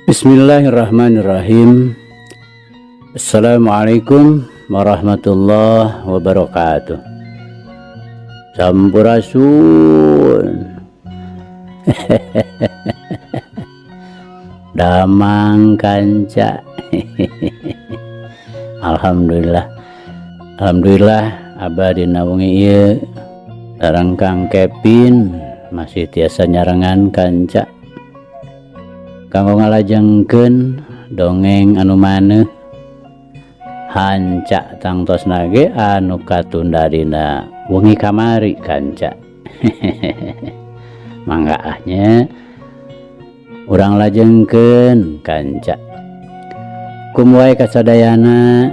Bismillahirrahmanirrahim. Assalamualaikum warahmatullahi wabarakatuh. Sampurasun. Damang kanca. Alhamdulillah. Alhamdulillah abah dina wengi ieu sareng Kang Kevin masih tiasa nyarengan kanca. Kanggo ngalajengkeun dongeng anu maneuh hanca tangtosna ge anu katunda dina wengi kamari kanca. Mangga ah nya urang lajengkeun kanca. Kum wae kasadayana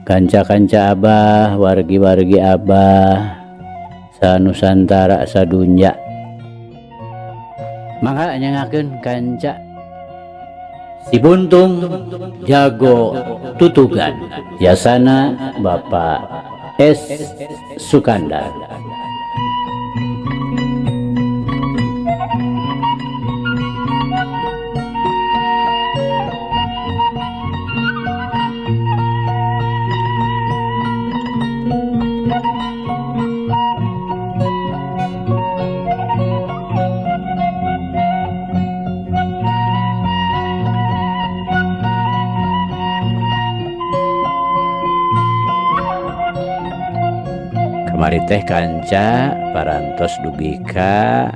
kanca-kanca abah, wargi-wargi abah sanusantara sadunya. Mangga nyangakeun kanca Si Buntung Jago Tutugan yasana Bapak S Sukandar. Kamari teh kanca parantos dugi ka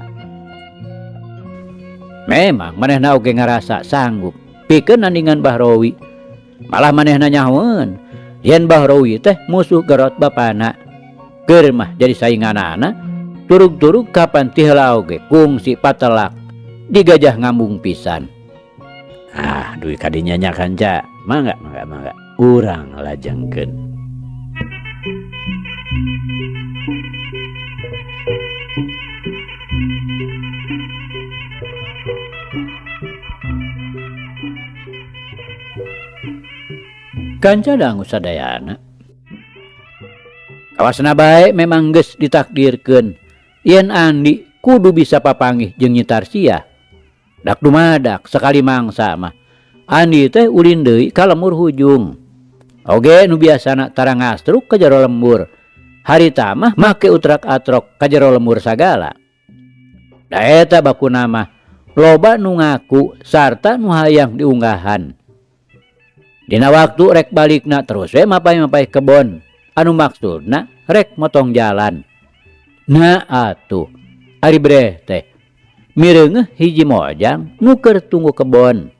memang manehna oge ngarasa sanggup pikeun nandingan Bahrowi. Malah manehna nyahoeun yen Bahrowi teh musuh gerot bapana. Keur mah jadi sainganana turug-turug kapan ti heula oge kungsi patelak digajah ngambung pisan. Ah, dugi ka dinya nya kanca. Mangga, mangga, mangga. Urang lajengkeun. Kanca dangu sadayana. Kawasna bae memang geus ditakdirkeun yen Andi kudu bisa papanggih jeung Nyi Tarsiah. Dak dumadak sakali mangsa mah Andi teh ulin deui ka lemur hujung. Oge nu biasana tara ngastruk ka jero lembur. Harita mah make utrak-atrok ka jero lembur sagala. Da eta bakuna mah loba nu ngaku sarta nu hayang diunggahan. Dina waktu rek balikna terus we mapay-mapay kebon anu maksudna rek motong jalan. Nah atuh ari breh teh mireungeuh hiji mojang nu keur tunggu kebon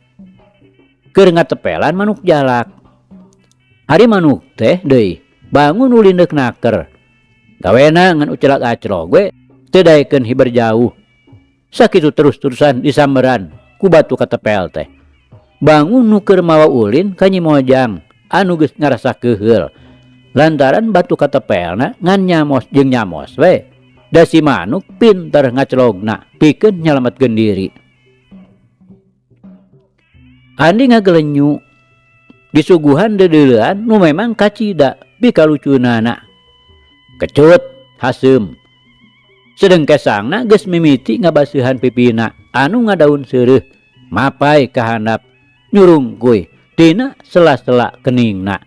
keur ngatepelan manuk jalak. Ari manuk teh deui bangun ulin deuk naker. Gawena ngan ucelak acrog we teu daekeun hiber jauh. Sakitu terus-terusan disamberan ku batu katepel teh. Bangun nu keur mawa ulin ka Nyi Mojang anu geus ngarasa keuheul lantaran batu katepelna ngan nyamos jeung nyamos we. Da si manuk pinter ngaclogna pikeun nyalametkeun diri. Andi ngagelenyu disuguhan deudeulean nu memang kacida pikalucunana. Kecut haseum. Sedeng kesangna geus mimiti ngabaseuhan pipina anu ngadaun seureuh mapai ka handap nyurungkuy tina sela-sela keningna.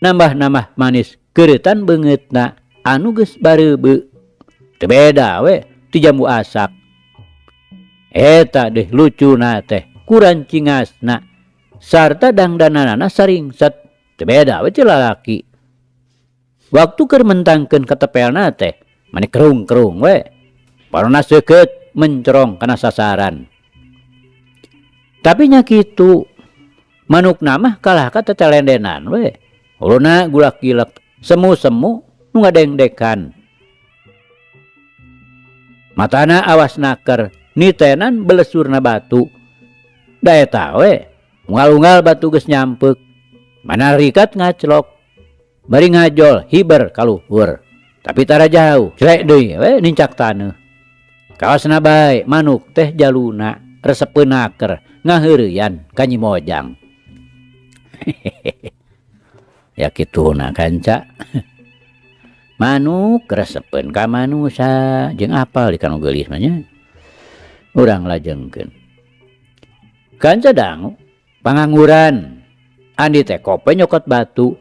Nambah-nambah manis keureutan beungeutna anu geus bareubeu. Teu beda we ti jambu asak. Eta deh lucuna teh kurang cingasna sarta dangdananana saringset. Teu beda we ti lalaki. Waktu keur mentangkeun katepelna teh mani kerung-kerung we. Parona seukeut mencerong kana sasaran. Tapi nya kitu manukna mah kalah ka tetelendenan we. Huluna gulak-gilek semu-semu nu ngadengdekan. Matana awas naker nitenan belesurna batu. Da eta we unggal-unggal batu geus nyampeuk. Mana rikat ngaclok bari ngajol hiber kaluhur. Tapi tara jauh celek deui we nincak taneuh. Kawasna bae manuk teh jaluna resepeun naker ngaheureyan ka Nyi Mojang. Ya kituna kanca. Manuk resepeun ka manusa jeung apal di kanu geulis mah nya. Urang lajengkeun. Kanca dangu pangangguran Andi teh kope nyokot batu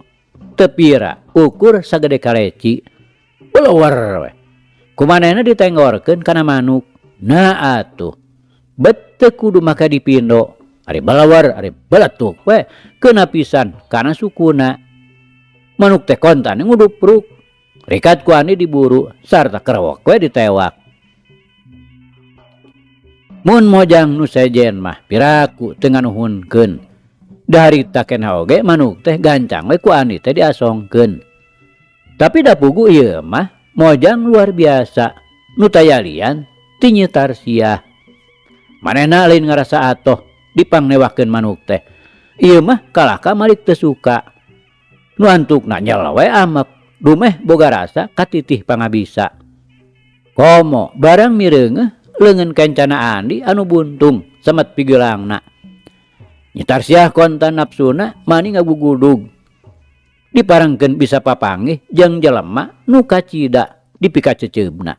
teu pira ukur sagede kaleci belewer we. Ku manehna ditenggorkeun kana manuk. Nah atuh bet teu kudu make dipindo ari belewer ari beletuk we keuna pisan kana sukuna. Manuk teh kontan ngudupruk rikat ku Andi diburu sarta kerewek we ditewak. Mun mojang nu sejen mah piraku teu nganuhunkeun. Daharita keneh oge manuk teh gancang we ku Andi teh diasongkeun. Tapi da pugu ieu mah mojang luar biasa nu tayalian ti Nyi Tarsiah. Manehna lain ngarasa atoh dipangnewakeun manuk teh. Ieu mah kalahka malik teu suka. Nu antukna nyel we amek dumeh boga rasa katitih pangabisa. Komo barang mireungeuh leungeun kencana Andi anu buntung semet pigeulangna. Nyi Tarsiah kontan nafsuna mani ngagugudug. Diparengkeun bisa papanggih jeung jelema nu kacida dipikaceceubna.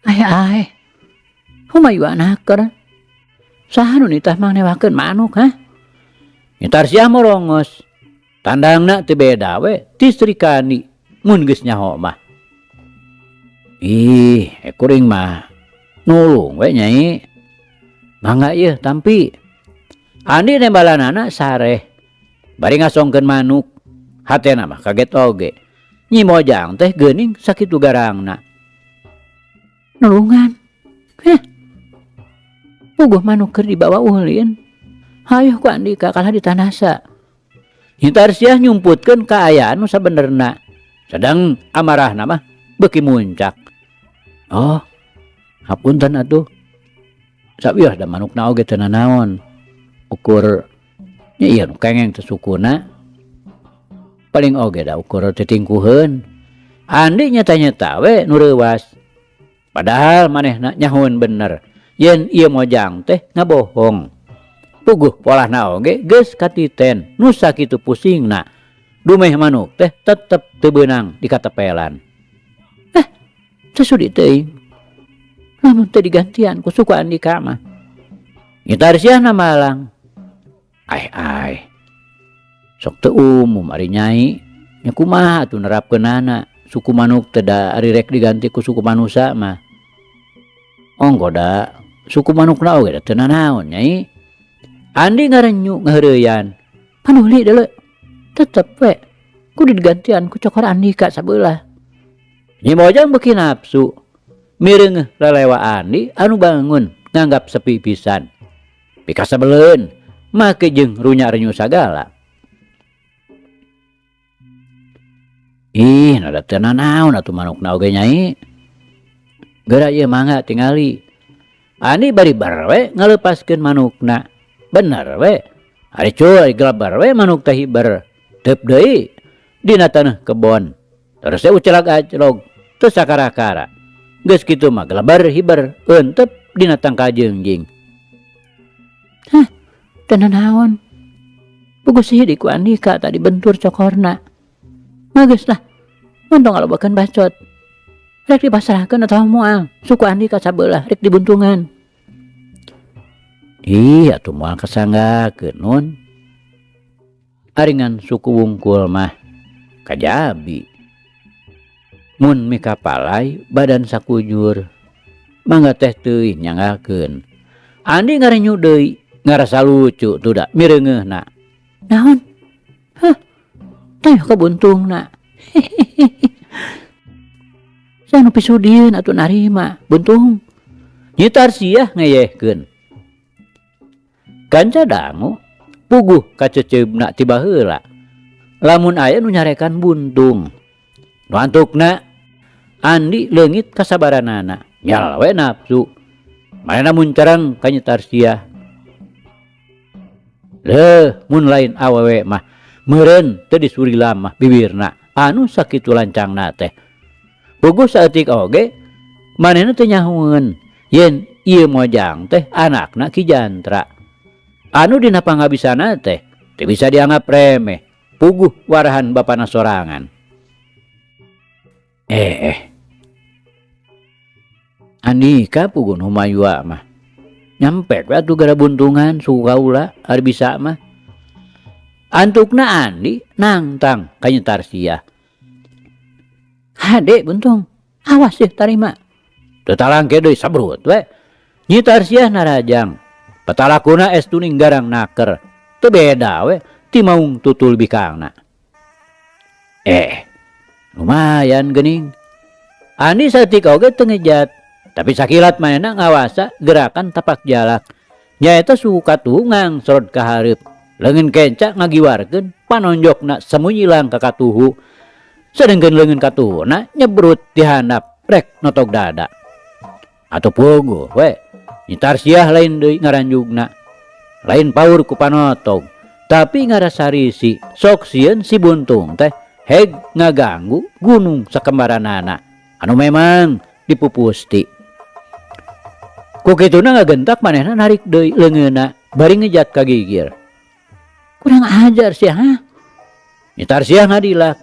Ae ae, humayu anaker. Saha nu nitah mangnewakeun manuk hah? Nyi Tarsiah morongos. Tandangna teu beda we ti Sri Kandi mun geus nyaho mah. Ih, kuring mah nulung we nyai. Mangga ieu tampi. Andi nembalanana sareh. Bari ngasongkeun manuk. Hatena mah kaget oge. Nyi Mojang teh geuning sakitu garangna. Nulungan. Heh. Puguh manuk keur dibawa ulin. Hayuh ku Andika kalah ditanasa. Nyi Tarsiah nyumputkeun kaayaan nu sabenerna. Sedang amarahna mah beuki muncak. Oh, hapunten atuh. Sawios da manukna oge teu nanaon. Ukur nya ieu nu kengeng teh sukuna. Paling oge da ukur titingkuheun. Andi nyata-nyata we nu reuwas. Padahal manehna nyahoeun bener yen ieu mojang teh ngabohong. Puguh polahna oge geus katiten nu sakitu pusingna. Dumeh manuk teh tetep teu beunang dikatepelan. Teu sudi teuing. Lamun teu digantian ku suku Andika mah. Nyi Tarsiah malang. Ai ai. Sok teu umum ari nyai. Nya kumaha atuh nerapkeunana suku manuk teh da ari rek diganti ku suku manusa mah. Ongko da suku manukna oge da teu nanaon nyai. Andi ngarenyu ngaheureuyan. Panuli deuleu. Tetep we kudu digantian ku cokor Andika sabeulah. Nyi Mojang beuki nafsu. Mireungeuh lelewa Andi anu bangun nganggap sepi pisan. Pikasebeleun make jeung runya-renyu sagala. Ih, nada teu nanaon atuh manukna oge nyai. Geura ieu mangga tingali. Andi bari bar we ngaleupaskeun manukna. Bener we. Ari cul ari geleber we manuk teh hiber. Teup deui dina taneuh kebon. Terus teh ucelag aclog teu sakara-kara. Geus kitu mah geleber hiber eunteup dina tangkal jeungjing. Hah, teu nanaon. Puguh sidik ku Andika tadi bentur cokorna. Bagus lah, untung ngalobakeun bacot. Rek dipasrahkeun atawa moal, suku Andika sabelah rek dibuntungan. Ih, atuh moal kasanggakeun nun. Aringan suku wungkul mah kajabi. Mun mikapalai badan sakujur, mangga teh teuing nyanggakeun. Andi ngarenyu deui, ngarasa lucu tuh da mireungeuhna. Naon? Hah? Teh kabuntungna. Saya nu pisudieun atuh narima buntung. Nyi Tarsiah ngeyehkeun. Kanca dangu puguh kaceceubna ti baheula. Lamun aya nu nyarekan buntung. Nu antukna Andi leungit kasabaranana. Nyal we nafsu. Manehna muncarang ka Nyi Tarsiah. Leuh mun lain awewe mah meureun teu disuri lamah bibirna anu sakitu lancangna teh. Puguh saeutik oge manehna teu nyahueun yen ieu mojang teh anakna Ki Jantra. Anu dina pangabisana teh teu bisa dianggap remeh, puguh warahan bapana sorangan. Andika puguh nu mayua mah. Nyampek we atuh gara buntungan suku kaula ari bisa mah. Antukna Andi nangtang ka Nyi Tarsiah. Hade buntung, awas yeuh tarima. Teu talangke deui sabrut we. Nyi Tarsiah narajang. Patalakuna es tuning garang naker. Teu beda we ti maung tutul bikangna. Eh, lumayan geuning. Andi saeutik oge teu ngejat, tapi sakilat manehna ngawasa gerakan tapak jalak. Nyaeta suku katuhu ngangsrod ka hareup. Leungeun kenca ngagiwarkeun panonjokna samunyilang ka katuhu. Sedengkeun leungeun katuhuna nyebrut di handap rek notog dada. Atuh puguh we, Nyi Tarsiah lain deui ngaranjugna. Lain paur ku panotog, tapi ngarasa risi sok sieun si buntung teh heg ngaganggu gunung sakembaranana anu memang dipupusti. Ku kituna ngagentak manehna narik deui leungeunna bari ngejat ka gigir. Kurang ajar sia ha. Nyi Tarsiah ngadilak.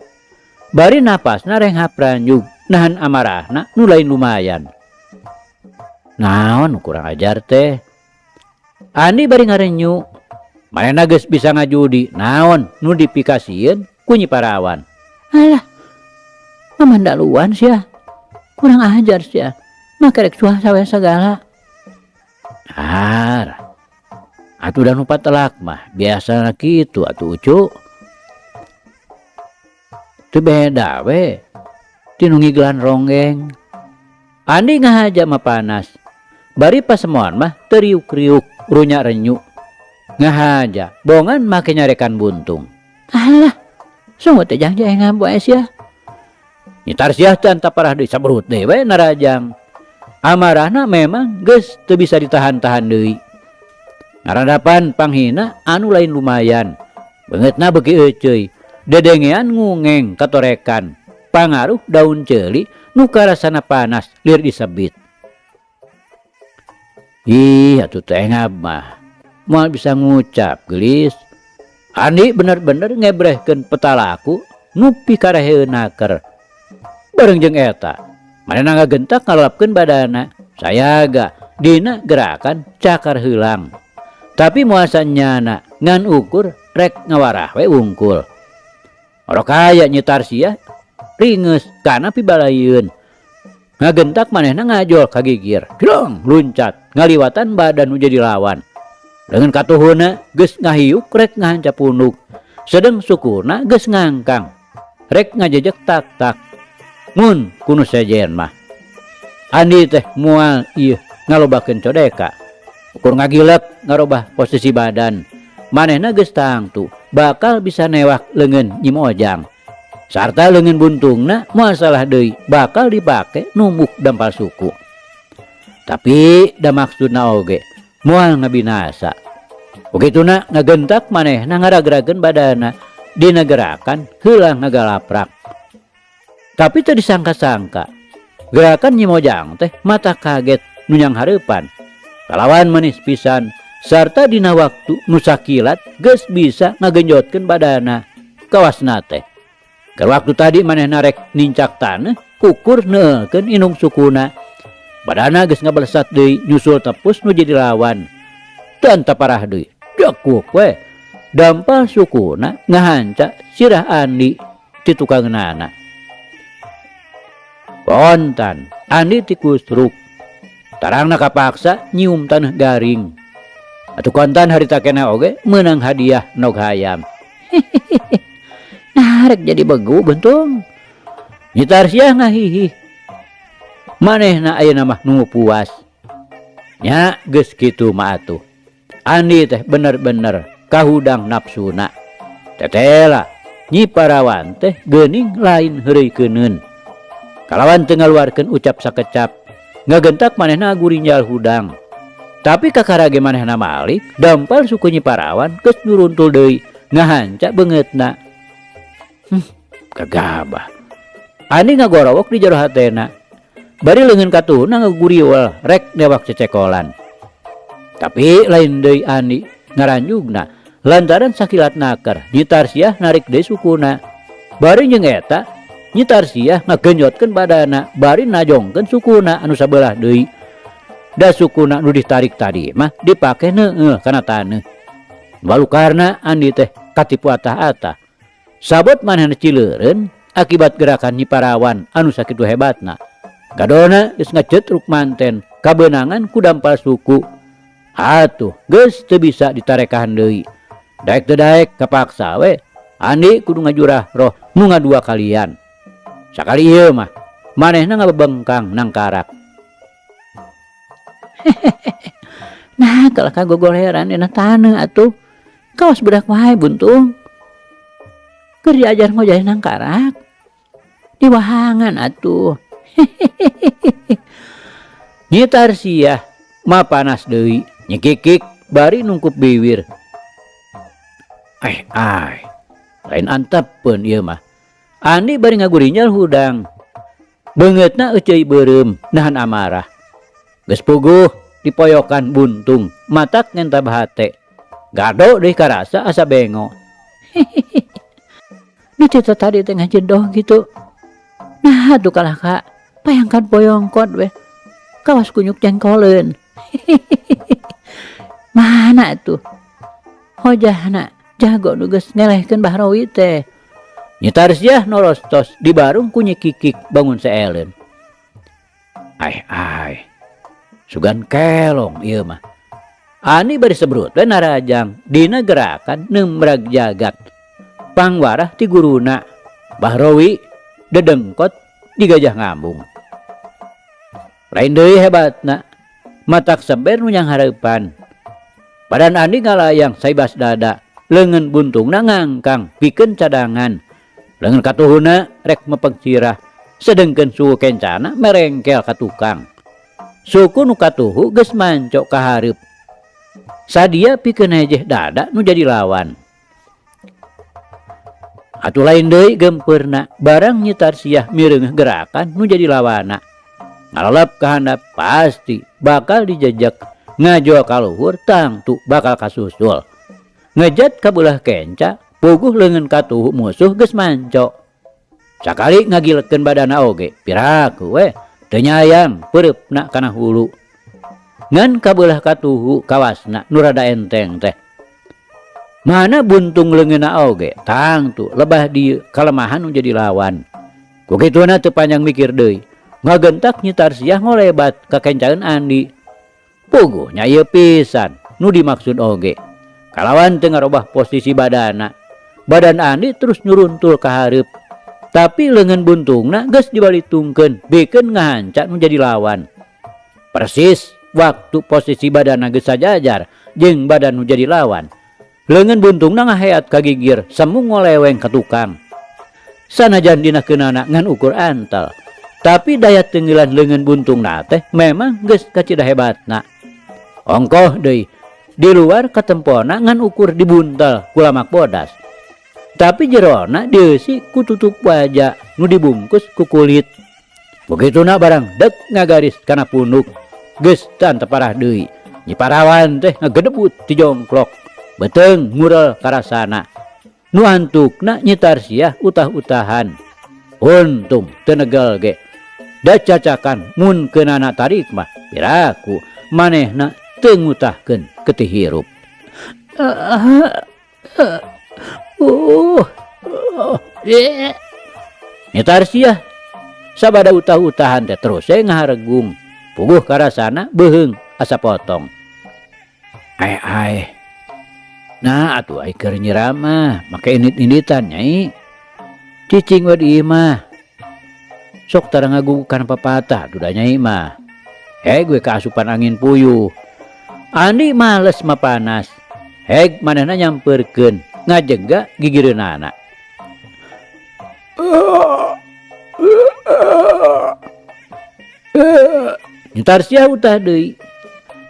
Bari napasna renghap ranjug nahan amarahna nu lain lumayan. Naon nu kurang ajar teh? Andi bari ngarenyu. Manehna geus bisa ngajudi naon nu dipikasieun ku Nyi Parawan. Alah, mamandaluan sia. Kurang ajar sia. Make rek cuah sawe sagala. Har. Atuh da nu patelak mah biasana kitu atuh Ucu. Teu beda we ti nu ngigelan ronggeng. Andi ngahaja mah panas. Bari pasemuan mah teriuk-riuk runya renyu. Ngahaja bongan make nyarekan buntung. Alah, sungguh teh jang jang ngabu sia. Nyi Tarsiah teh antap parah deui sabrut deui we narajang. Amarahna memang geus teu bisa ditahan-tahan deui. Ngarandapan panghina anu lain lumayan. Beungeutna beuki euceuy, dedengean ngungeng katorekan. Pangaruh daun ceuli nu karasana panas lir disebit. Ih, atuh teh ngab mah. Moal bisa ngucap geulis. Andi bener-bener ngebrehkeun petalaku nu pikareheun naker. Bareng jeung eta, manehna ngagentak ngalelapkeun badana. Sayaga dina gerakan cakar heulang. Tapi moal sanyana ngan ukur rek ngawarah we wungkul. Orok aya Nyi Tarsiah ringeus kana pibalayeun. Ngagentak manehna ngajol ka gigir. Jlong luncat ngaliwatan badan nu jadi lawan. Leungeun katuhuna geus ngahiuk rek ngahanca punduk. Sedeng sukuna geus ngangkang rek ngajejek tak-tak. Mun kunu sejen mah. Andi teh moal ieu ngalobakeun codeka. Ukur ngagilek ngarobah posisi badan. Manehna geus tangtu bakal bisa newak leungeun Nyi Mojang. Sarta leungeun buntungna moal salah deui bakal dipake numbuk dampal suku. Tapi da maksudna oge moal ngabinasa. Begituna ngagentak manehna ngaragrakeun badana dina gerakan heulang ngagalaprak. Tapi teu disangka-sangka gerakan Nyi Mojang teh mata kaget nunyang hareupan. Kalawan manis pisan sarta dina waktu nu sakilat geus bisa ngagenjotkeun badana kawasna teh. Keur waktu tadi manehna rek nincak taneuh kukur neukeun indung sukuna. Badana geus ngabalesat deui nyusul tepus nu jadi lawan. Teu parah deui. Jakuk we. Dampal sukuna ngahanca sirah Andi ti tukangeunana. Kontan Andi tikusruk. Tarangna kapaksa nyium taneuh garing. Atuh kontan harita keneh oge meunang hadiah nog hayam. Nah, rek jadi begu buntung. Nyi Tarsiah ngahihih. Manehna ayeuna mah nu puas. Nya geus kitu mah atuh. Andi teh bener-bener kahudang nafsuna. Tetela Nyi Parawan teh geuning lain heureuykeuneun. Kalawan teu ngaluarkeun ucap sakecap. Ngagentak manehna gurinjal hudang. Tapi kakarage manehna malik, dampal suku Nyi Parawan geus nuruntul deui ngahanca beungeutna. Gagabah. Andi ngagorowok di jero hatena. Bari leungeun katuhuna ngaguriwel rek newak cecekolan. Tapi lain deui Andi ngaranjugna lantaran sakilat naker Nyi Tarsiah narik deui sukuna. Bari jeung eta Nyi Tarsiah ngagenjotkeun badana bari najongkeun sukuna anu sabelah deui. Da sukuna nu ditarik tadi mah dipake neunggeul kana taneuh. Walukarna Andi teh katipu atah-atah. Sabot manehna cileureun akibat gerakan Nyi Parawan anu sakitu hebatna. Gadona geus ngacetruk manten kabeunangan ku dampal suku. Atuh geus teu bisa ditarekahan deui. Daek teu daek kapaksa we Andi kudu ngajurah roh nu ngadua kalian. Sakali ieu mah manehna ngabebengkang nangkarak. Nah, kalah kagogoleran dina taneuh atuh. Kawas budak wae buntung. Keur diajar ngojay nangkarak. Diwahangan atuh. Nyi Tarsiah mah panas deui, nyikikik bari nungkup biwir. Eh ai, lain antepeun ieu mah. Andi bari ngagurinjal hudang. Beungeutna euceuy beureum nahan amarah. Geus puguh dipoyokan buntung, matak ngentab hate. Gado deui karasa asa bengo. Nu cerita tadi teh ngajedoh gitu. Nah atuh kalah ka payangkan boyongkot weh. Kawas kunyuk jengkoleun. Mana tuh? Hojahna jago nu geus ngelehkeun Bahrawi teh. Nyi Tarsiah norostos di barung ku Nyi Kikik bangun seeleun. Ai ai. Sugan kelong ieu mah. Ani bari sebrut we narajang dina gerakan neumbrag jagat. Pangwarah ti guruna Bahrawi dedengkot di gajah ngambung. Lain deui hebatna matak seber nu nyanghareupan. Badan Andi ngalayang saibas dada, leungeun buntungna ngangkang pikeun cadangan. Leungeun katuhuna rek mepeng sirah, sedengkeun suhu kencana merengkel ka tukang. Suku nu katuhu geus mancok ka hareup. Sadia pikeun hejeh dada nu jadi lawan. Atuh lain deui gempeurna, barang Nyi Tarsiah mireungeuh gerakan nu jadi lawana. Ngalalap ka handap pasti bakal dijejek, ngajol ka luhur tangtu bakal kasusul. Ngejat ka beulah kenca, puguh leungeun katuhu musuh geus manco. Sakali ngagilekeun badana oge, piraku we teu nyayang peureupna kana hulu. Ngan kabelah katuhu kawasna nu rada enteng teh. Mana buntung leungeunna oge, tangtu lebah dieu kalemahan nu jadi lawan. Ku kituna teu panjang mikir deui. Ngagentak Nyi Tarsiah ngolebat ka kencaeun Andi. Puguh nya ieu pisan nu dimaksud oge. Kalawan teu ngarobah posisi badana. Badan Andi terus nyuruntul ka hareup. Tapi leungeun buntungna geus dibalitungkeun bikeun ngahanca nu jadi lawan. Persis waktu posisi badana geus sajajar jeung badan nu jadi lawan. Leungeun buntungna ngaheat ka gigir semu ngoleweng ka tukang. Sanajan dina keunana ngan ukur antel. Tapi daya tenggelan leungeun buntungna teh memang geus kacida hebatna. Ongkoh deui di luar katempona ngan ukur dibuntel ku lamak bodas. Tapi jerona dieusi ku tutup waja nu dibungkus ku kulit. Begituna barang dek ngagaris kana punuk. Geus teu parah deui. Nyi Parawan teh ngagedebut ti jongklok. Beuteung ngurel karasana. Nu antukna Nyi Tarsiah utah-utahan. Untung teu negel ge. Da cacakan mun keunana tarik mah piraku manehna teu ngutahkeun ketih hirup. Nyi Tarsiah sabada utah-utahan teh terus we ngaharegung. Puguh karasana beuheung asa potong. Ai ai. Nah atuh ai keur nyiram mah make indit-inditan nyai. Cicing we di imah. Sok tara ngagugukan papatah duda nyai mah. Heg we kaasupan angin puyuh. Andi males mah panas. Heg manehna nyampeurkeun ngajega gigireunana. Nyi Tarsiah utah deui.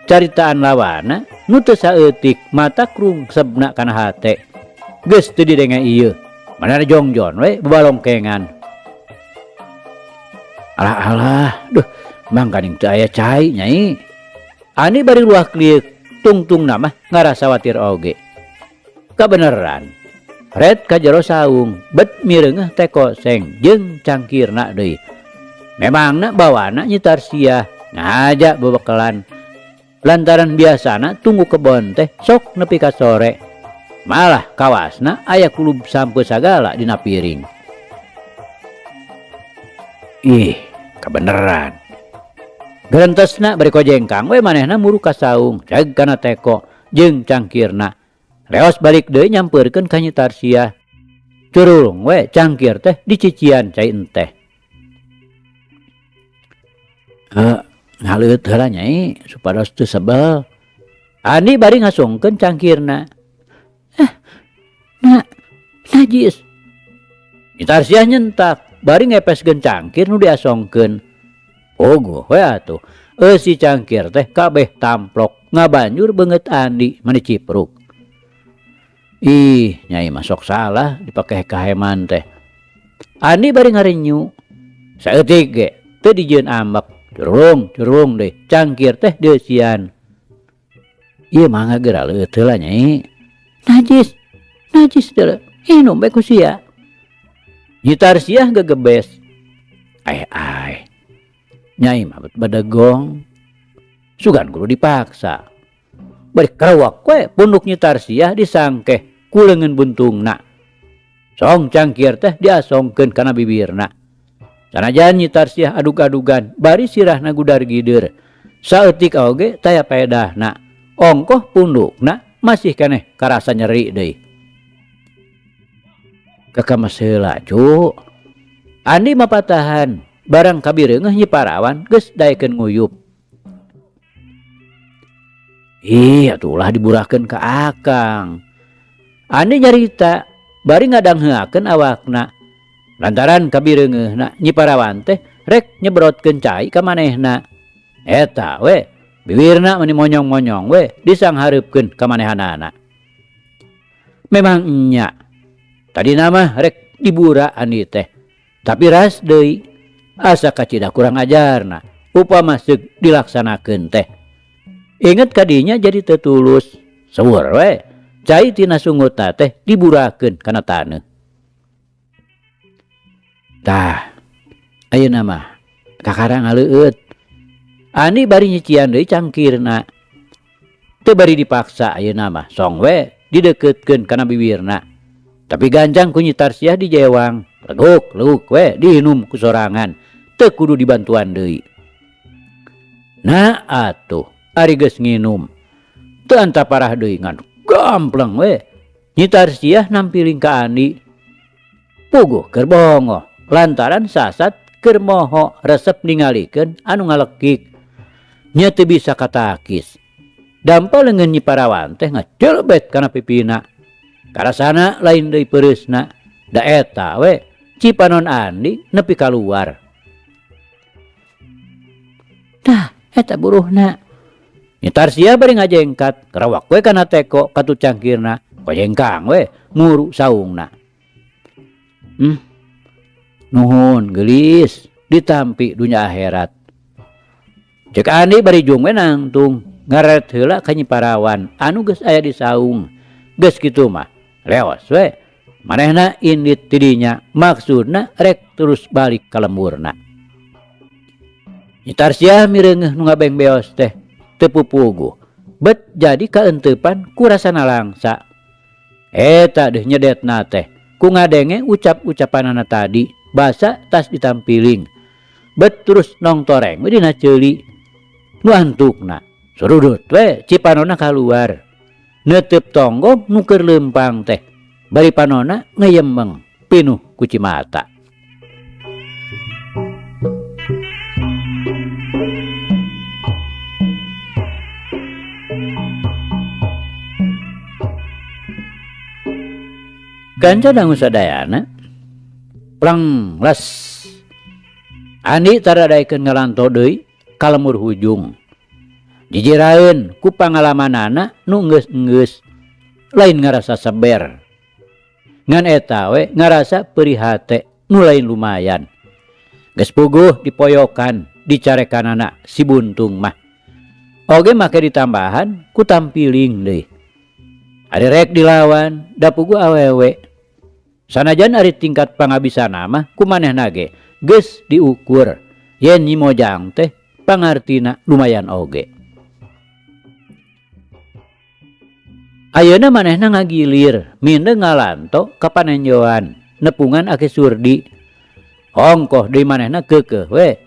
Caritaan lawana nu teu saeutik mata krungsebna kana hate. Geus teu didenge ieu. Manehna jongjon we babalongkengan. Alah-alah, duh, mangkaning teu aya cai nyai. Ani bari luah klieuk, tungtungna mah ngarasa watir oge. Kabeneran. Red ka jero saung bet mireungeuh teko seng jeung cangkirna deui. Memangna bawana Nyi Tarsiah ngahaja bebekelan. Lantaran biasana tunggu kebon teh sok nepi ka sore. Malah kawasna aya kulub sampeu sagala dina piring. Ih, kabeneran. Gerentesna bari kojengkang we manehna muru ka saung, ceg kana teko jeung cangkirna. Leos balik deui nyampeurkeun ka Nyi Tarsiah. Curulung we cangkir teh dicician cai enteh. Ngaleut heula nyai supados teu sebel. Andi bari ngasungkeun cangkirna. Na, najis. Nyi Tarsiah nyentak bari ngepeskeun cangkir nu diasongkeun. Puguh we atuh. Eusi cangkir teh kabeh tamplok ngabanjur beungeut Andi mani cipruk. Ih, nyai mah sok salah dipake kaheman teh. Andi bari ngarenyu. Saeutik ge teu dijieun ambek. Curung, curung deui cangkir teh deusian. Ieu mah geura leueut heula nyai. Najis, najis deuleu. Inum bae ku sia. Nyi Tarsiah gegebes. Ai ai. Nyai mah bet badegong. Sugan kudu dipaksa. Bari kerewek we punduk Nyi Tarsiah disangkeh ku leungeun buntungna. Song cangkir teh diasongkeun kana bibirna. Sanajan Nyi Tarsiah adug-adugan bari sirahna gudar gidir. Saeutik oge taya paedahna. Ongkoh pundukna masih keneh karasa nyeri deui. Kakamas heula cu. Andi mapatahan barang kabireungeuh Nyi Parawan geus daekeun nguyup. Ih, atuh ulah diburahkeun ka akang. Andi nyarita bari ngadangheuakeun awakna. Lantaran kabireungeuhna Nyi Parawan teh rek nyebrotkeun cai ka manehna. Eta we, bibirna mani monyong-monyong we disanghareupkeun ka manehanana. Memang nya, tadina mah rek dibura Andi teh. Tapi ras deui, asa kacida kurang ajarna upama seug dilaksanakeun teh. Inget kadinya jadi teu tulus, seueur we cai tina sungutna teh diburakeun kana taneuh. Tah, ayeuna mah kakara ngaleueut. Andi bari nyician deui cangkirna. Teu bari dipaksa ayeuna mah song we didekeutkeun kana bibirna. Tapi gancang ku Nyi Tarsiah dijewang, leguk-leguk we diinum ku sorangan, teu kudu dibantuan deui. Nah atuh, ari geus nginum. Teu antaparah deui ngan gampleng we. Nyi Tarsiah nampiling ka Andi. Puguh keur bongoh lantaran sasat keur moho resep ningalikeun anu ngalekik. Nya teu bisa katakis. Dampa leungeun Nyi Parawan teh ngacelebet kana pipina. Karasana lain deui peureusna. Da eta we cipanon Andi nepi kaluar. Tah eta buruhna. Nyi Tarsiah bari ngajengkat, kerawak we kana teko katu cangkirna, kojengkang we muru saungna. Nuhun geulis ditampi dunya akhirat. Cek Andi bari jung we nangtung ngaret heula ka Nyi Parawan anu geus aya di saung. Geus kitu mah leos we manehna indit tidinya maksudna rek terus balik ka lemburna. Nyi Tarsiah mireungeuh nu ngabeng beos teh teu pupuguh bet jadi kaenteupan ku rasana langsa. Eta deuh nyedetna teh ku ngadenge ucap-ucapanana tadi basa tas ditampiling. Bet terus nongtoreng we dina ceuli. Nu antukna surudut we cipanona kaluar. Neuteup tonggong nu keur leumpang teh bari panona ngeyemeng pinuh ku cimata. Kanca dangu sadayana plang les. Andi taradaikeun ngalanto deui ka lemur hujung. Jijiraeun ku pangalamanana nu enggeus-enggeus lain ngarasa seber. Ngan eta we ngarasa perih hate nu lain lumayan. Geus puguh dipoyokan dicarekanana si buntung mah. Oge make ditambahan ku tampiling deui. Ari rek dilawan da puguh awewe. Sanajan ari tingkat pangabisana mah ku manehna ge geus diukur yen Nyi Mojang teh pangartina lumayan oge. Ayeuna manehna ngagilir mindeng ngalanto ka panenjoan nepungan Aki Surdi. Ongkoh deui manehna keukeuh we.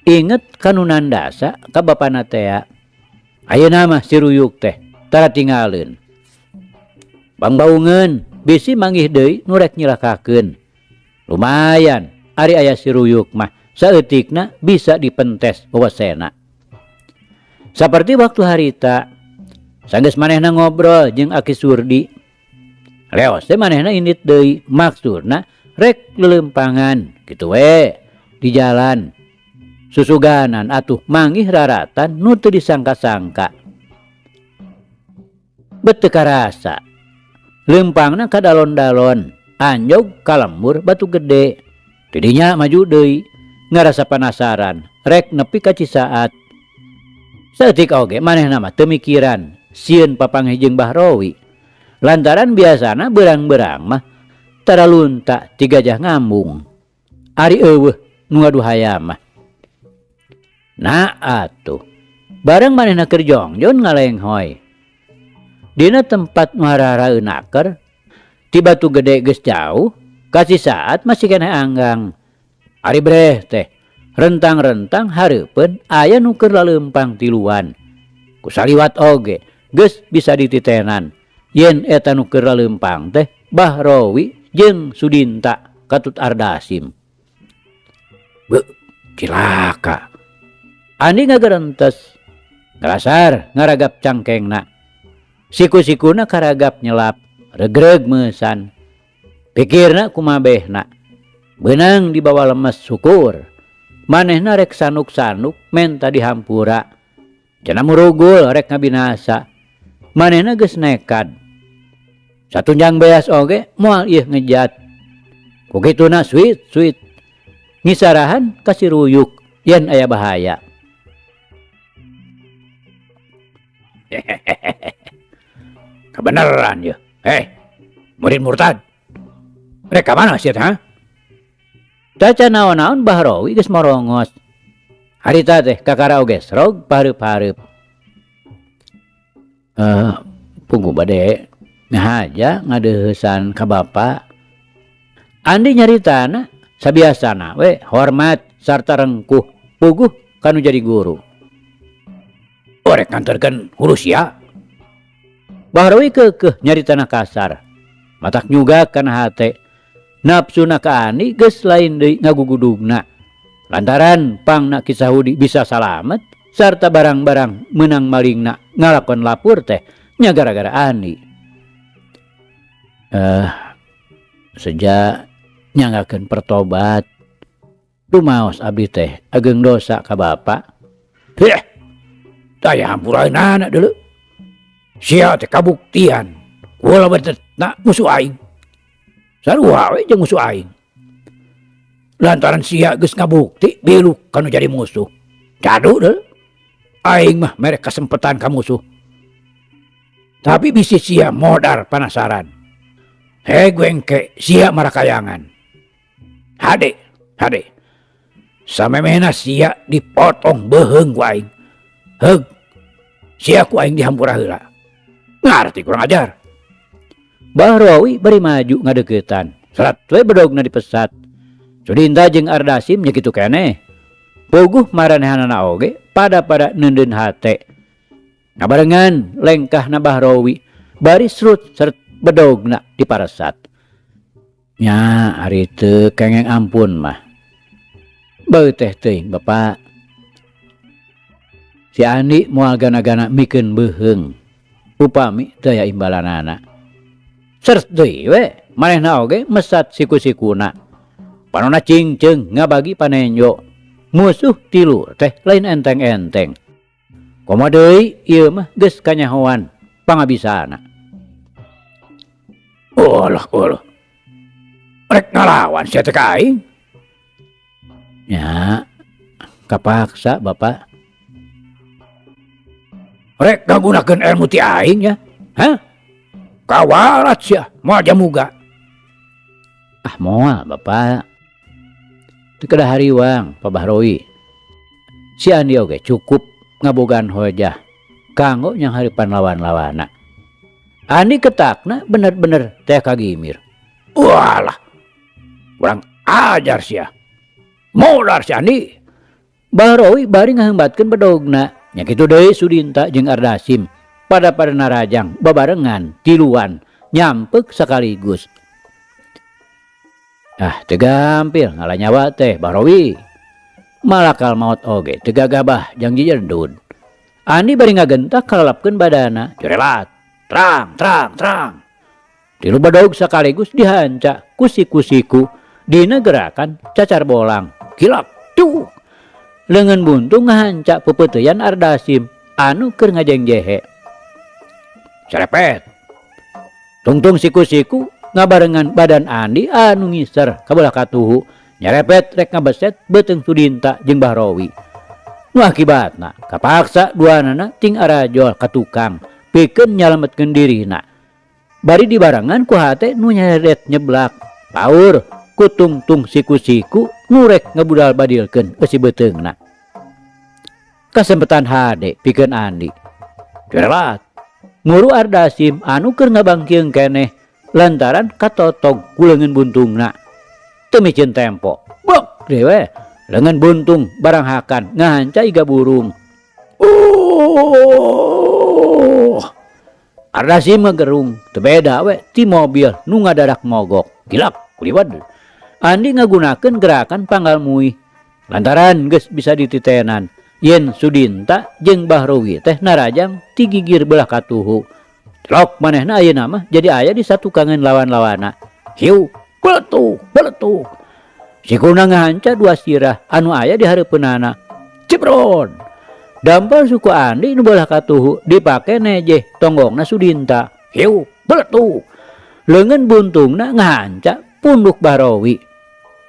Inget ka nu nandasa ka bapana tea. Ayeuna mah si Ruyuk teh tara tingaleun. Bangbaungeun bisi manggih deui nu rek nyilakakeun. Lumayan ari aya si Ruyuk mah saeutikna bisa dipentes wewesena. Saperti waktu harita sanggeus manehna ngobrol jeung Aki Surdi. Leos teh manehna indit deui maksudna rek leuleumpangan kitu we di jalan. Susuganan atuh manggih raratan nu teu disangka-sangka. Bet teu karasa. Leumpangna ka dalon-dalon, anjog ka lembur batu gede. Tidinya maju deui, ngarasa panasaran, rek nepi ka Cisaat. Saeutik oge manehna mah teu mikiran sieun papanggih jeung Bahrowi. Lantaran biasana beurang-beurang mah tara lunta ti gajah ngambung. Ari eueuh nu ngadu hayam mah. Nah atuh, bareng manehna keur jongjon ngalenghoy. Dina tempat nu hararaeun naker, ti batu gede geus jauh, ka Cisaat masih keneh anggang. Ari breh teh, rentang-rentang hareupeun aya nu keur laleumpang tiluan. Ku saliwat oge, geus bisa dititenan yen eta nu keur laleumpang teh Bahrowi jeung Sudinta katut Ardasim. Beuh, cilaka. Andi ngagerentes, ngarasar ngaragap cangkengna. Siku-sikuna karagap nyelap, regreg meusan. Pikirna kumabehna. Beunang dibawa lemes syukur. Manehna rek sanuk-sanuk menta dihampura. Cenah murugul rek ngabinasa. Manehna geus nekad. Satunjang beas oge moal ieu ngejat. Ku kituna suit-suit. Ngisarahan ka si Ruyuk yen aya bahaya. Kebenaran ya. Murid murtad. Rek ka mana sia teh, ha? Caca naon-naon Bahrowi geus morongos. Harita teh kakara oge srog pahareup-hareup. Punggu bade ngahaja ngadeuheusan ka bapa. Andi nyaritana sabiasana we hormat sarta rengkuh puguh kanu jadi guru. Orek nganterkeun hulu sia. Bahrowi keukeuh nyaritana kasar. Matak nyugak kana hate. Nafsuna ka Andi geus lain deui ngagugudugna. Lantaran pangna Ki Sahudi bisa salamet sarta barang-barang meunang malingna ngalakon lapur teh nya gara-gara Andi. Seja nyanggakeun pertobat. Dumaos abdi teh ageung dosa ka bapa. Heh, daya hampuraeunana deuleu. Sia teh kabuktian kula betetna musuh aing. Sarua we jeung musuh aing. Lantaran sia geus ngabukti biluk kanu jadi musuh. Jadu deuleu. Aing mah mere kasempetan ka musuh. Tapi bisi sia modar panasaran. Heg wengke sia marakayangan. Hade, hade. Samemehna sia dipotong beuheung ku aing. Heug, sia ku aing dihampura heula. Ngarti kurang ajar. Bahrowi bari maju ngadeuketan. Salat we bedogna dipesat. Sudinta jeung Ardasim nya kitu keneh. Puguh maranehanana oge pada-pada neundeun hate. Ngabarengan lengkahna Bahrowi bari srut seret bedogna diparesat. Nya ari teu kengeng ampun mah. Beuh teh teuing bapa. Si Andi moal gana-gana mikeun beuheung. Upami teu aya imbalanana. Seret deui we manehna oge mesat siku-sikuna. Panona cingceung ngabagi panenjo. Musuh tilu teh lain enteng-enteng. Komo deui ieu mah geus kanyahoan pangabisana. Olah, olah. Rek ngalawan sia teh ka aing. Nya, kapaksa Bapak. Rek ngagunakeun ilmu ti aing nya. Hah? Kawalat sia, moal jamuga. Ah moal Bapak. Teu kedah hariwang Pak Bahrowi. Si Andi oge cukup ngabogaan hojah kanggo nyanghareupan lawan-lawanna. Andi ketakna bener-bener teh kagimir. Walah, kurang ajar sia. Modar si Andi. Bahrowi bari ngaheumbatkeun bedogna. Nya kitu deui Sudinta jeung Ardasim pada-pada narajang babarengan tiluan nyampek sakaligus. Ah teu gampil ngala nyawa teh Bahrowi. Malakal maot oge teu gagabah jang jijedud. Andi bari ngagentak kalalapkeun badana, jurelat, trang trang trang. Tilu bedog sakaligus dihanca ku siku-siku dina gerakan cacar bolang. Kilap tuh. Leungeun buntung ngahanca peupeuteuyan Ardasim anu keur ngajengjehe. Serepet. Tungtung siku-siku ngabarengan badan Andi anu ngiser kabelah katuhu nyerepet rek ngabeset beuteung Sudinta jeung Bahrowi. Nu akibatna kapaksa duanana ting arajol ka tukang pikeun nyalametkeun dirina. Bari dibarengan ku hate nu nyeret nyeblak paur ku tungtung siku-siku nu rek ngebudal badilkeun eusi beuteungna. Kasempetan hade pikeun Andi. Jurelat. Nguru Ardasim anu keur ngabangkieung keneh lantaran katotog ku leungeun buntungna. Teu miceun tempo. Bek deui we. Leungeun buntung barang hakan ngahanca iga burung. Ardasim ngagerung teu beda we ti mobil nu ngadadak mogok. Gilak kuliwad. Andi ngagunakeun gerakan panggal muih lantaran geus bisa dititenan yen Sudinta jeung Bahrowi teh narajang ti gigir belah katuhu. Celok manehna ayeuna mah jadi aya di satukangan lawan-lawana. Hiu, beletuk, beletuk. Sikuna ngahanca dua sirah anu aya di hareupeunana. Ciprod. Dampal suku Andi nu belah katuhu dipake nejeh tonggongna Sudinta. Hiu, beletuk. Leungeun buntungna ngahanca punduk Bahrowi.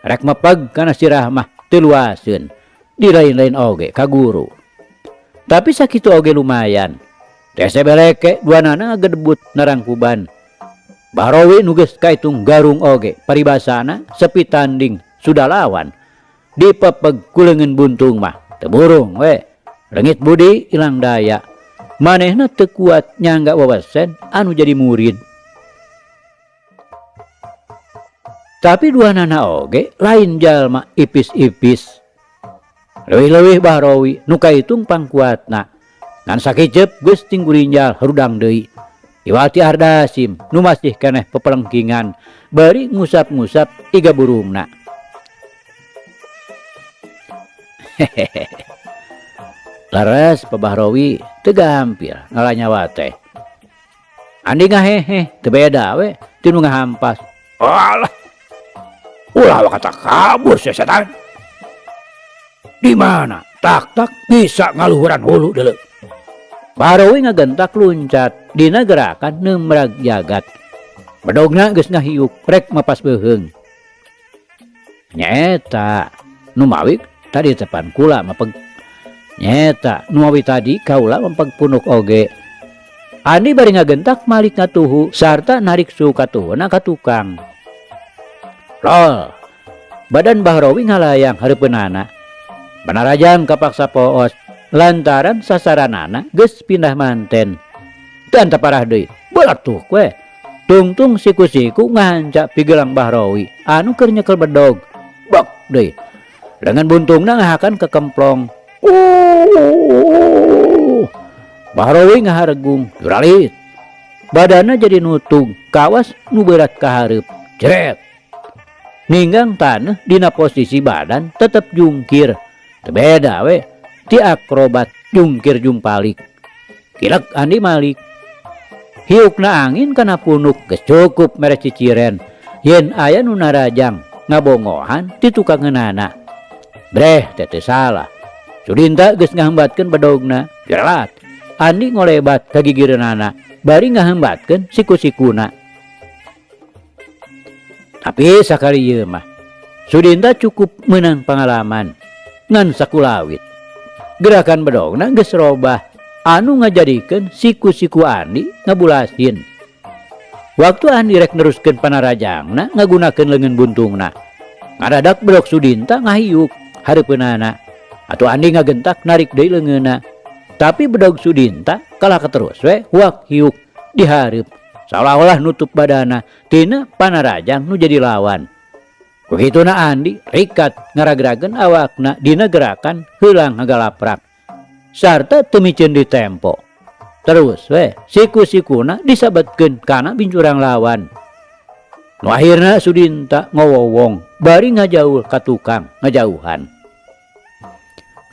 Rek mepeg kana sirah mah teu luaseun. Di lain-lain oge ka guru. Tapi sakitu oge lumayan. Tese beleke duanana ngagedebut narangkuban. Bahrowi nu geus kaitung garung oge paribasana sepi tanding sudah lawan. Dipepeg ku leungeun buntung mah teu burung we. Leungit budi ilang daya. Manehna teu kuat nyangga wawesen anu jadi murid. Tapi duanana oge lain jalma ipis-ipis. Leuwih-leuwih Bahrowi nu kaitung pangkuatna. Ngan sakiceup geus tinggurinjal harudang deui. Iwati Ardasim nu masih keneh pepelengkingan bari ngusap-ngusap iga burungna. Hehehe. Laras Pak Bahrowi teu gampil ngalanyawa teh. Andi ngaheheh teu beda we ti nu ngahampas. Alah. Ulah kata kabur sia setan. Di mana tak-tak bisa ngaluhuran hulu deuleu. Bahrowi ngagentak luncat dina gerakan neumrag jagat. Bedogna geus ngahiuk rek mapas beuheung. Nyaeta nu mawi tadi tepan kula mapeg. Nyaeta nu mawi tadi kaula mapeg punuk oge. Andi bari ngagentak malik ngatuhu sarta narik suhu katuhuna ka tukang. Lol. Badan Bahrowi ngalayang hareupeunana. Banarajang kapaksa poos lantaran sasaranana geus pindah manten. Teu anta parah deui. Beletuh we. Tungtung siku-siku ngahanca pigelang Bahrowi anu keur nyekel bedog. Bek deui. Lengan buntungna ngahakan kekemplong. Bahrowi ngaharegung juralit. Badana jadi nutug kawas nu berat ka hareup. Jeret. Ninggang taneuh dina posisi badan tetep jungkir. Teu beda we ti akrobat jungkir jumpalik. Kilek Andi Malik. Hiukna angin kana punuk geus cukup mere ciciren. Yen aya nu narajang ngabongohan ti tukangeunana. Breh teh teu salah. Sudinta geus ngahambatkeun bedogna. Jerelat. Andi ngolebat ka gigireunana bari ngahambatkeun siku-sikuna. Tapi sakali ieu mah Sudinta cukup meunang pangalaman ngan sakulawit. Gerakan bedogna geus robah anu ngajadikeun siku-siku Andi ngabulasin. Waktu Andi rek neruskeun panarajangna ngagunakeun leungeun buntungna. Ngadadak bedog Sudinta ngahiuk hareupeunana. Atuh Andi ngagentak narik deui leungeunna. Tapi bedog Sudinta kalah katerus we huak hiuk di hareup. Saolah-olah nutup badana tina panarajang nu jadi lawan. Begituna Andi rikat ngaragrageun awakna dina gerakan heulang ngagalaprak. Sarta teu miceun di tempo. Terus we siku-sikuna disabetkeun kana bincurang lawan. Nu akhirna Sudinta ngowowong bari ngajaul ka tukang ngajauhan.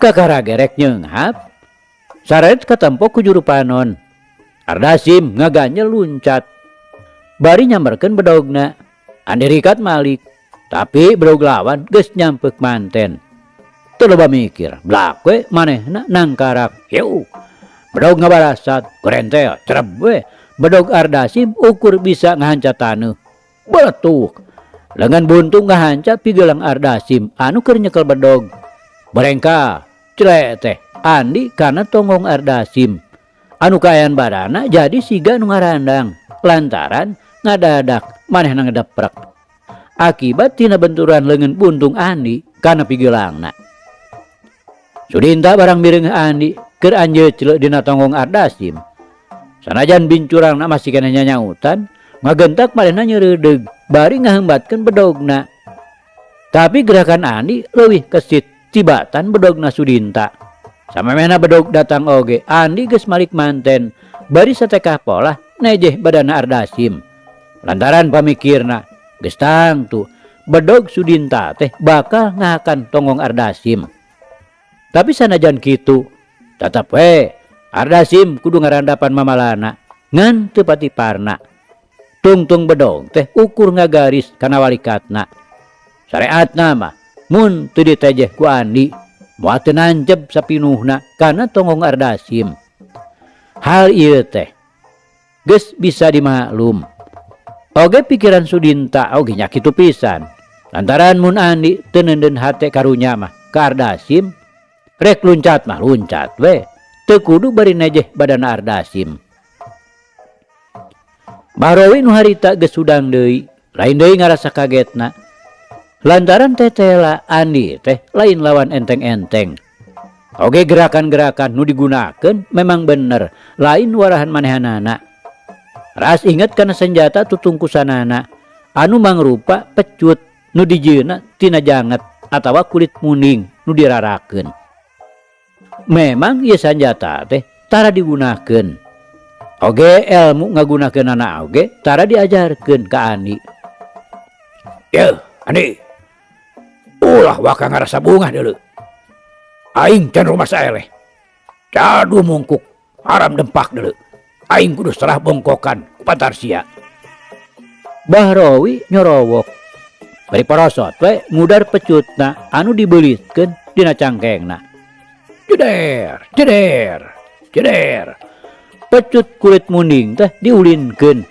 Kakara gerek nyeunghap saret katempo ku juru panon. Ardasim ngaganjel luncat bari nyamberkeun bedogna. Andi rikat malik tapi bedog lawan geus nyampek manten. Teu loba mikir, blak we manehna nangkarak. Hiu. Bedog ngabarasat, gerentel, cereb we. Bedog Ardasim ukur bisa ngahanca taneuh. Beletuk. Lengan buntung ngahanca pigelang Ardasim anu keur nyekel bedog. Berengka, celek teh Andi kana tonggong Ardasim. Anu kaayaan badana jadi siga nu ngarandang lantaran ngadadak manehna ngedeprek. Akibat tina benturan leungeun buntung Andi kana pigelangna. Sudinta barang mireung Andi keur anjeut dina tonggong Ardasim. Sanajan bincurangna masih keneh nyanyautan, ngagentak manehna nyeureudeuh bari ngaheumbatkeun bedogna. Tapi gerakan Andi leuwih kesit tibatan bedogna Sudinta. Samemehna bedog datang oge, Andi geus malik manten bari satekah polah nejeh badana Ardasim. Lantaran pamikirna geus tangtu bedog Sudinta teh bakal ngahakan tonggong Ardasim. Tapi sanajan kitu, tetep we Ardasim kudu ngarandapan mamalana ngan teu pati parna. Tungtung bedog teh ukur ngagaris kana walikatna. Sareatna mah mun teu ditejeh ku Andi moal teu nancep sapinuhna kana tonggong Ardasim. Hal ieu teh geus bisa dimaklum. Oge pikiran Sudinta oge nya kitu pisan. Lantaran mun Andi teu neundeun hate karunya mah ka Ardasim, rek luncat mah luncat we, teu kudu bari nejeh badan Ardasim. Bahrowi nu harita geus hudang deui, lain deui ngarasa kagetna. Lantaran tetela Andi teh lain lawan enteng-enteng. Oge gerakan-gerakan nu digunakeun memang bener, lain warahan manehanana. Ras inget kana senjata tutungkusanana anu mangrupa pecut nu dijieunna tina janget atawa kulit muning nu dirarakeun. Memang ieu sanjata teh tara digunakeun. Oge ilmu ngagunakeunana oge tara diajarkeun ka Andi. Yeuh, Andi. Ulah waka ngarasa bungah deuleu. Aing can rumasa eleh. Cadu mungkuk haram dempak deuleu. Aing kudu serah bongkokan ku pantar sia. Bahrowi nyorowok. Bari porosot we ngudar pecutna anu dibeulitkeun dina cangkengna. Jeder, jeder, jeder. Pecut kulit munding teh diulinkeun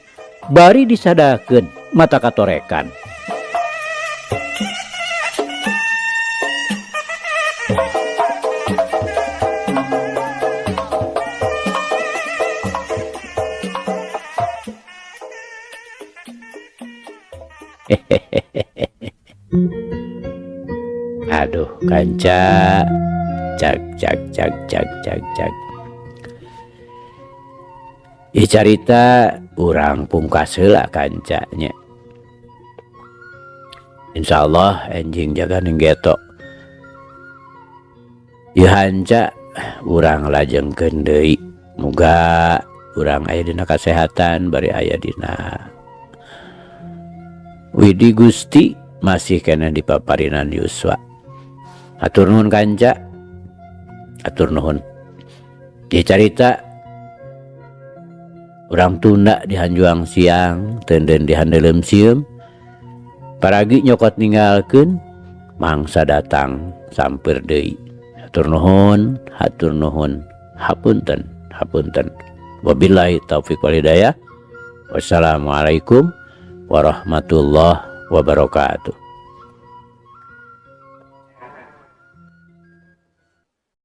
bari disadakeun mata katorekan. Aduh kanca, cak cak cak cak cak cak. Ieu carita urang pungkas heula kancanya. Insyaallah enjing jaga ning geto. Ieu hanca urang lajengkeun deui. Muga urang aya dina kasehatan bari aya dina Widi Gusti masih keneh di paparinan Yuswa. Hatur nuhun kanca. Hatur nuhun. Ieu carita urang tunda di hanjuang siang, teunden di handeuleum sieum. Paragi nyokot ninggalkeun, mangsa datang sampeur deui. Hatur nuhun, hatur nuhun. Hapunten, hapunten. Wabillahi taufik wal hidayah. Wassalamualaikum warahmatullahi wabarakatuh.